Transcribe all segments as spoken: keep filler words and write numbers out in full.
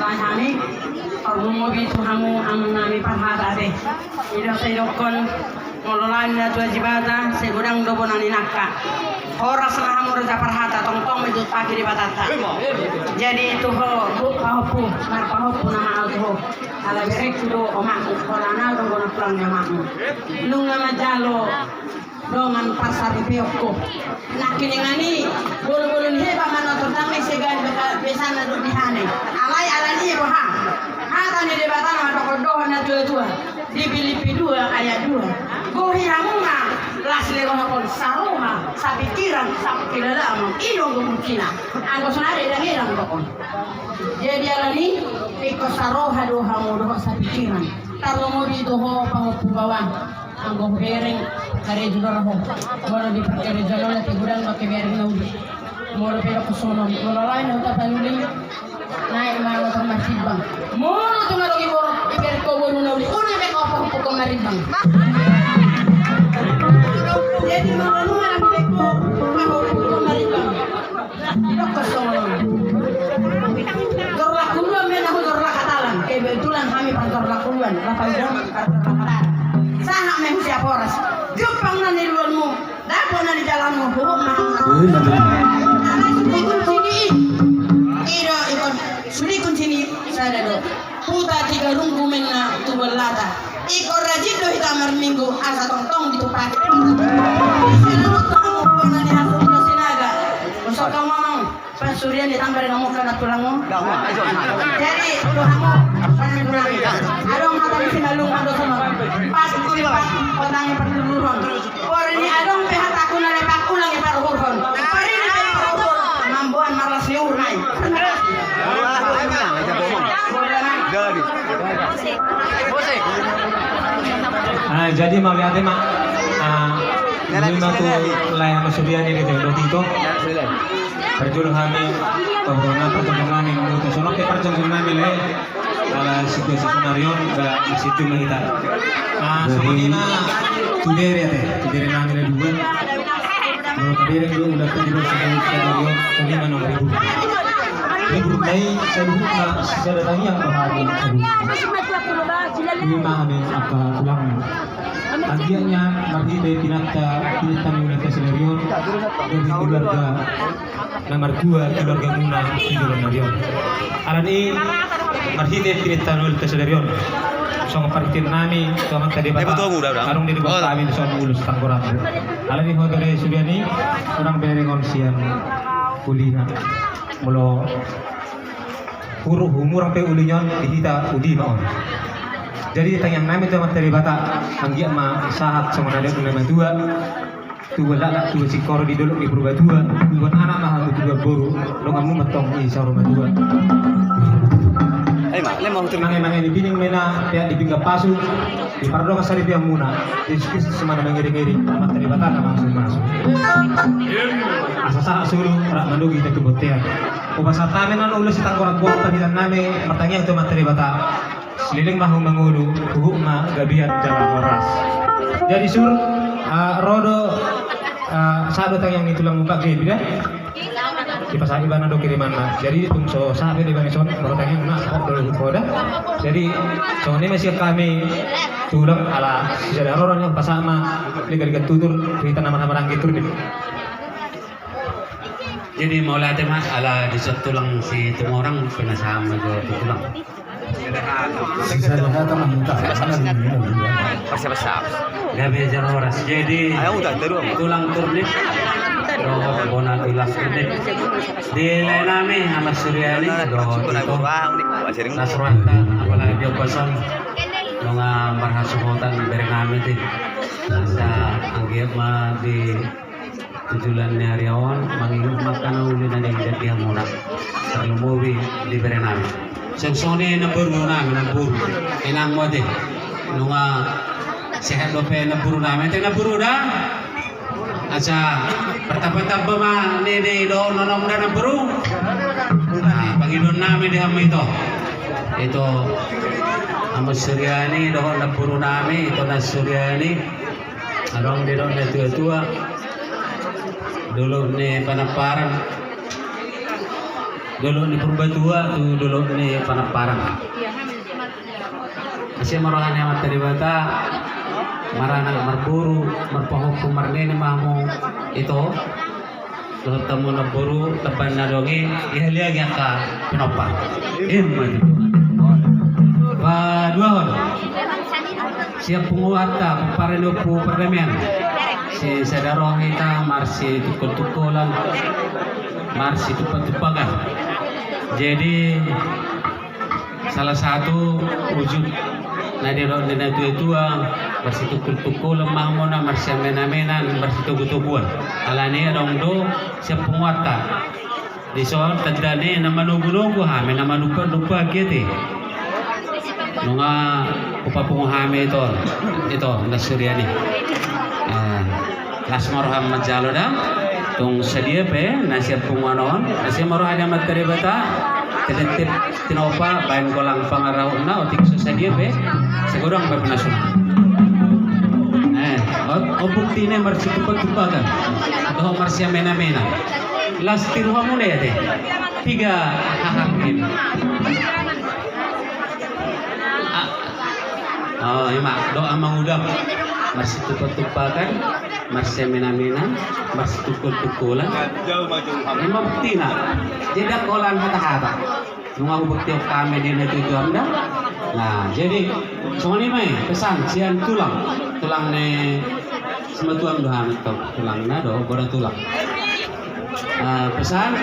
Hami, parlumobi tu hamu amang nami parhata ate. I do sai dokkon, molo laho na tu Ajibata, sai godang do bona ni nangka. Horas ma hamu raja parhata, tongtong ma dipatupa Debatanta. Jadi tu ho, pahompu, marpahompu nama au tu ho. Ala berengku do omakmu, holan au do bona tulang ni omakmu. Nunga manjalo dongan parsaripeonku. Nangkiningan i, bolon-bolon hebat manotor tangi segan beka-, besana do di hane. Alai alani i boha. Hata ni Debata na mandok dohot na tua-tua. Di Pilipi dua ayat dua. Gohi hamu ma las leleng on saroha, sapikiran, sapangkilalaan. I do gohi hamu. Anggo sonari dang i dang dohot. Jadi alani i, ingkon saroha do hamu dohot sapikiran. Tarlumobi tu ho pahompu bawang. Anggo hubereng, karejo do roha. Molo di parkarejoan on, ate, godang do kebereng na uli. Molo pe dokkon songon on, molo laho na huta Panuli, naek ma motor Marsimbang. Molo tung adong ibereng ho boru na uli, unang ibereng ho pahompu ho Marimbang. Jadi molo nunga ibereng ho pahompu ho Marimbang. Dokkon songon on. Jorlak huluan ma na hu jorlak hatalan. Kebetulan hami parjorlak huluan. Rap hami jorlak hatalan. Sahat ma hu siap horas. Jumpang na niluluanmu. Dapot na nijalanmu. Huhut ma hamu. Alai sude kuncini i. I do ingkon. Sude kuncini i. Sada do. Huta Tigarunggu ma inna Tubuan Lata. Ingkon rajin do hita marminggu asa tongtong ditumpahi. Asa tongtong bona ni hamu Sinaga. Usok kamu ngomong, pansurian ditambah dengan muka na tulang mu. Jadi tu hamu, pansurian. Adong hata ni Simalungun do songon on. Pas kulipat, otangi parluluhon. Pori ni adong pe hataku na lepak ulang i paruhurhon. Pori ni pe paruhur. Mamboan marlas ni uhur nai. Ah, jadi mauliate ma. Ah, ima tu lae Ama Suryani di Tondok Tito. Parjolo hami, tohona parjolo nami, mauliate songon on pe parjolo nami lae. Ala situasi sonari on, ba, masih cuma hita. Ah, songon i ma, tu bere ate, tu bere nami na dua. Molo tu bere dua, udah tadi baru satu, satu, dua, lima, enam ribu. Ribu, nai, satu, nah, sada tangiang, bah, hari, satu. Lima, ane, apa, tulang. Anggiat ma, marhite, pinanta, pinanta, ni ulang, sonari on, dari keluarga. Na martua keluargamuna di joloan on. Alani i marhite pinantan ni ulos sadari on. Songon parhitean nami tu Amanta Debata. Adong do diboan hami songon ulos tanggorambu. Alani i hot do sude ni unang berengon sian ulina. Molo hurang humurang pe uli ni on di hita uli ma on. Jadi tangiang nami tu Amanta Debata anggiat ma sahat songon na nidok ni natuatua. Tubuan laklak, tubuan singkoru di dolok ni Purbatua, tubuan anak ma hamu tubuan boru, donganmu ma antong i saur matua. Mangemange ni pining ma inna, peak di pinggan pasu, di pardongan saripeonmuna, Jesus Kristus ma na mangiringiring, Amanta Debata na mangasumasu. Asa sahat solu, rap manogihon hita tu bontean. Hupasahat hami annon ulos sian tanggorambu on, parhitean nami martangiang tu Amanta Debata. Saleleng ma hamu mangolu, huhut ma gabe jala horas. Jadi sur, ah, ro do, ah, sahat do tangiang ni tulangmu Pak Gebi da. Dipasahat ibana do kirimanna. Jadi tung so sahat pe ibana dison, molo tangiangna, hot do huhut ho da. Jadi songon i ma sian hami tulang ala sisada ro do nian pasahat ma, lega-lega tutur, hita na marhaha maranggi tutur. Jadi mauliate ma ala dison tulang Situmorang, pinasahat ma jo tu tulang. Sisada hata ma hita. Gabe jala horas. Jadi tulang Turnip dohot bona tulang Turnip. Di lae nami Ama Suryani dohot ito. Las rohanta apalagi di ombas on. Nunga marhasuhuton bere nami ate. Asa anggiat ma di tu joloan ni ari on, mangihut ma angka na uli na denggan di hamuna. Tarlumobi di bere nami. Songon i namboru nami, namboru. Inangmu ate. Nunga sehat dope namboru nami. Ate namboru da. Asa partamba-tamba ma nini dohot nonom da namboru. Nah, pangidoan nami di hamu ito. Ito Ama Suryani dohot namboru nami, ito na Suryani. Adong didok natuatua, dolok ni Panamparan. Dolok ni Purbatua tu dolok ni Panamparang. Asa ma roha ni Amanta Debata, maranak marboru, marpahompu marnini ma hamu ito. Dohot hamu namboru, tamba na adong i, dihaliangi angka pinompar. Ima tutu. Paduahon. Sian punguanta, pomparan ni Ompu Pardamean. Sisada roha hita, marsitungkol-tungkolan, marsitupa-tupakan. Jadi, salah satu wujud na nidok ni natua-tua, marsitungkol-tungkolan ma hamuna, marsiamen-amenan, marsitogu-toguan. Alani adong do sian punguanta. Dison tanda ni na manogu-nogu hami, na manupa-nupa hami ate. Nunga hupapungu hami ito, ito na surian i. Ah, las ma roham manjalo da. Tung sadia pe na sian punguan on, asa ma roha ni Amanta Debata, titip tinopa, baen golang pangarahutna, otik so sadia pe, sai godang pe pinasun. Eh, on, on buktina marsitupa-tupakan dohot marsiamen-amenan. Las tiruhamuna i ate. Piga hahangkin. Ah, oh, ima, doa mangudam. Marsitupa-tupakan, marsiamen-amenan, marsitungkol-tungkolan. Ima buktina. Jadi, holan hata-hata. Nunga hubuktion hami di natua-tuam da. Nah, jadi, songon i ma i, pesan sian tulang. Tulang ni simatuam do hami tu, tulangna do, bona tulang. Ah, pesan,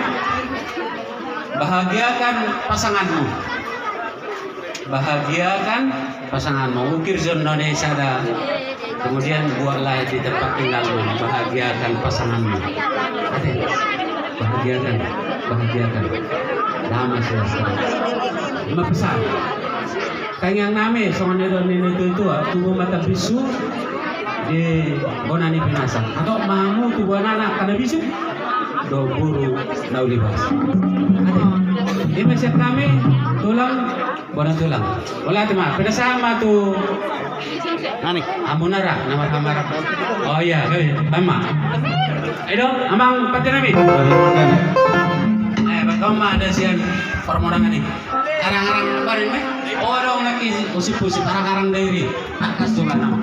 bahagiakan pasanganmu. Bahagiakan pasanganmu. Ukir jonno ni sada. Kemudian buatlah di tempat tinggalmu, bahagiakan pasanganmu. Ate, bahagiakan, bahagiakan. Nama selesai. Ima pesan. Tangiang nami, songon nidok ni natua-tua, tubu ma tambinsu di bona ni binasa. Atau mamu tubu anak-anak kana bisuk. Dohot boru na ulibas. Ate. Ima sian nami, tulang, bona tulang. Olo ate ma, pinasahat ma tu nani? Amuna ra, nama amang ra. Oh iya, gabe, baen ma. Edo, amang pande nami. Eh, baen ma da sian parmonangan i. Arang-arang baen ma. Oh, adong nangkin usip-usip, arang-arang dairi. Atas tulang nama.